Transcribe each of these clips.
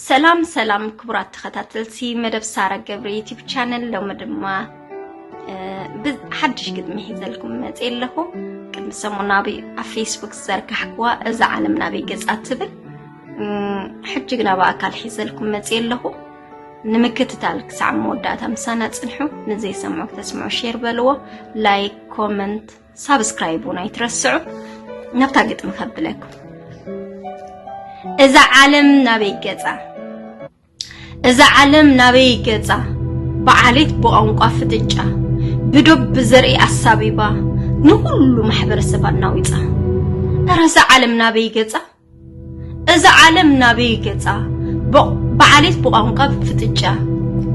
ሰላም ሰላም ክቡራት ተኸታተልቲ መደብ ሳራ ገብረ ዩቲዩብ ቻነል፣ ሎሚ ድማ፣ እ፣ ብ-፣ ሓድሽ ግጥሚ ሒዘልኩም መፅእ ኣለኹ። ቅድሚ ሰሙን ኣብ፣ ኣብ ፌስቡክ ዝዘርጋሕኩዋ እዛ ዓለም ናበይ ገጻ ትብል፣ እም፣ ሕጂ ግና ብኣካል ሒዘልኩም መፅእ ኣለኹ። ንምክትታል ክሳዕ መወዳእታ ምሳና ጽንሑ። ንዘይሰምዑ ክተስምዑ ሼር በልዎ። ላይክ፣ ኮመንት፣ ሳብስክራይብ እውን ኣይትረስዑ። ናብታ ግጥሚ ከብለኩም። እዛ ዓለም ናበይ ገጻ፣ እዛ ዓለም ናበይ ገጻ፣ ብዓሌት ብቋንቋ ፍጥጫ፣ ብዶብ ብዘርኢ ኣሳቢባ፣ ንኹሉ ማሕበረሰብ ኣናዊጻ። እረ እዛ ዓለም ናበይ ገጻ፣ እዛ ዓለም ናበይ ገጻ፣ ብ-፣ ብዓሌት ብቋንቋ ፍጥጫ፣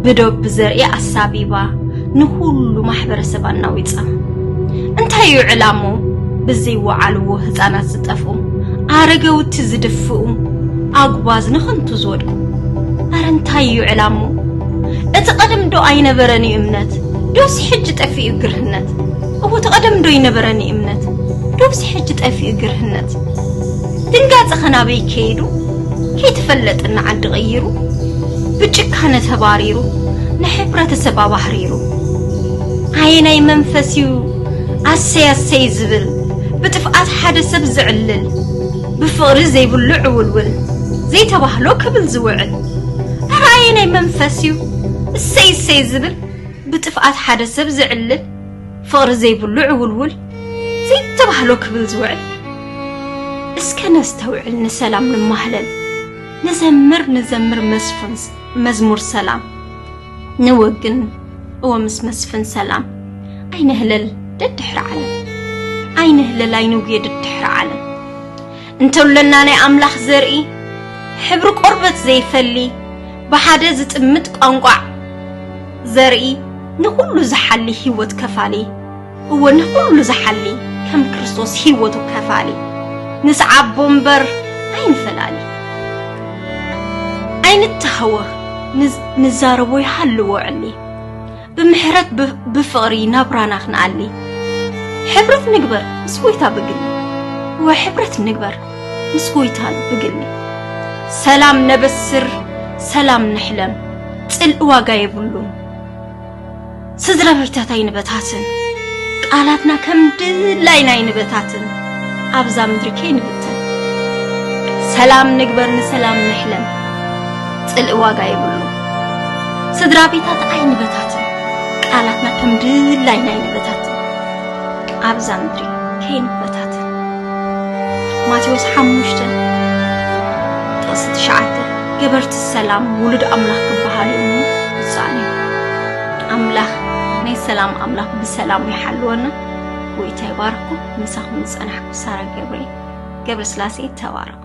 ብዶብ ብዘርኢ ኣሳቢባ፣ ንኹሉ ማሕበረሰብ ኣናዊጻ። እንታይ እዩ ዕላምኡ? ብዘይወዓልዎ ህጻናት ዝጠፍኡ፣ ኣረገውቲ ዝድፍኡ፣ ኣጉባዝ ንኸንቱ ዝወድቁ። ኣረ እንታይ እዩ ዕላምኡ? እቲ ቀደም ዶ ኣይነበረን እዩ እምነት? ዶስ ሕጂ ጠፊኡ ግርህነት? እዎ እቲ ቀደም ዶ ኣይነበረን እዩ እምነት? ዶስ ሕጂ ጠፊኡ ግርህነት? ድንጋጸ ኸናበይ ከይዱ? ከይተፈለጠና ዓዲ ቀይሩ፣ ብጭካነ ተባሪሩ፣ ንሕብረተሰብ ኣባህሪሩ። ኣየናይ መንፈስ እዩ ኣሰይ ኣሰይ ዝብል፣ ብጥፍኣት ሓደ ሰብ ዝዕልል፣ ብፍቕሪ ዘይብሉ ዕውልውል፣ ዘይተባህሎ ክብል ዝውዕል? ኣረ ኣየናይ መንፈስ እዩ እሰይ እሰይ ዝብል፣ ብጥፍኣት ሓደ ሰብ ዝዕልል፣ ፍቕሪ ዘይብሉ ዕውልውል፣ ዘይተባህሎ ክብል ዝውዕል? እስከ ነስተውዕል፣ ንሰላም ንማህለል፣ ንዘምር፣ ንዘምር መስፍን፣ መዝሙር ሰላም ንወግን፣ እወ ምስ መስፍን ሰላም። ኣይንህለል ደድሕሪ ዓለም፣ ኣይንህለል ኣይንጉየ ደድሕሪ ዓለም። እንተሎና ናይ ኣምላኽ ዘርኢ፣ ሕብሪ ቆርበት ዘይፈሊ፣ ብሓደ ዝጥምት ቋንቋ ዘርኢ፣ ንኹሉ ዝሓሊ ህይወት ከፋሊ። እወ ንኹሉ ዝሓሊ ከም ክርስቶስ ህይወቱ ከፋሊ። ንስዓቦ እምበር ኣይንፈላሊ። ኣይንተሃወኽ፣ ንዝ-፣ ንዛረቦ ይሃልዎ ዕሊ። ብምሕረት ብ-፣ ብፍቕሪ ናብራና ክንኣሊ። ሕብረት ንግበር ምስ ጎይታ ብግሊ። እወ ሕብረት ንግበር ምስ ጎይታ ብግሊ። ሰላም ነበስር፣ ሰላም ንሕለም፣ ጽልኢ ዋጋ የብሉን። ስድራ ቤታት ኣይንበታትን፣ ቃላትና ከም ድላይና ኣይንበታትን፣ ኣብዛ ምድሪ ከይንብተን። ሰላም ንግበር ንሰላም ንሕለም፣ ጽልኢ ዋጋ የብሉን። ስድራ ቤታት ኣይንበታትን፣ ቃላትና ከም ድላይና ኣይንበታትን፣ ኣብዛ ምድሪ ከይንበታትን። ማቴዎስ ሓሙሽተ ጥቕሲ ትሽዓተ፣ ገበርቲ ሰላም ውሉድ ኣምላኽ ክበሃሉ እሞ ይሰኣን እዩ። ኣምላኽ ናይ ሰላም ኣምላኽ ብሰላሙ ይሓልወና። ጎይታ ይባርኩም። ምሳኹም ዝጸናሕኩ ሳራ ገብሬ ገብረስላሴ። ተባረኩ።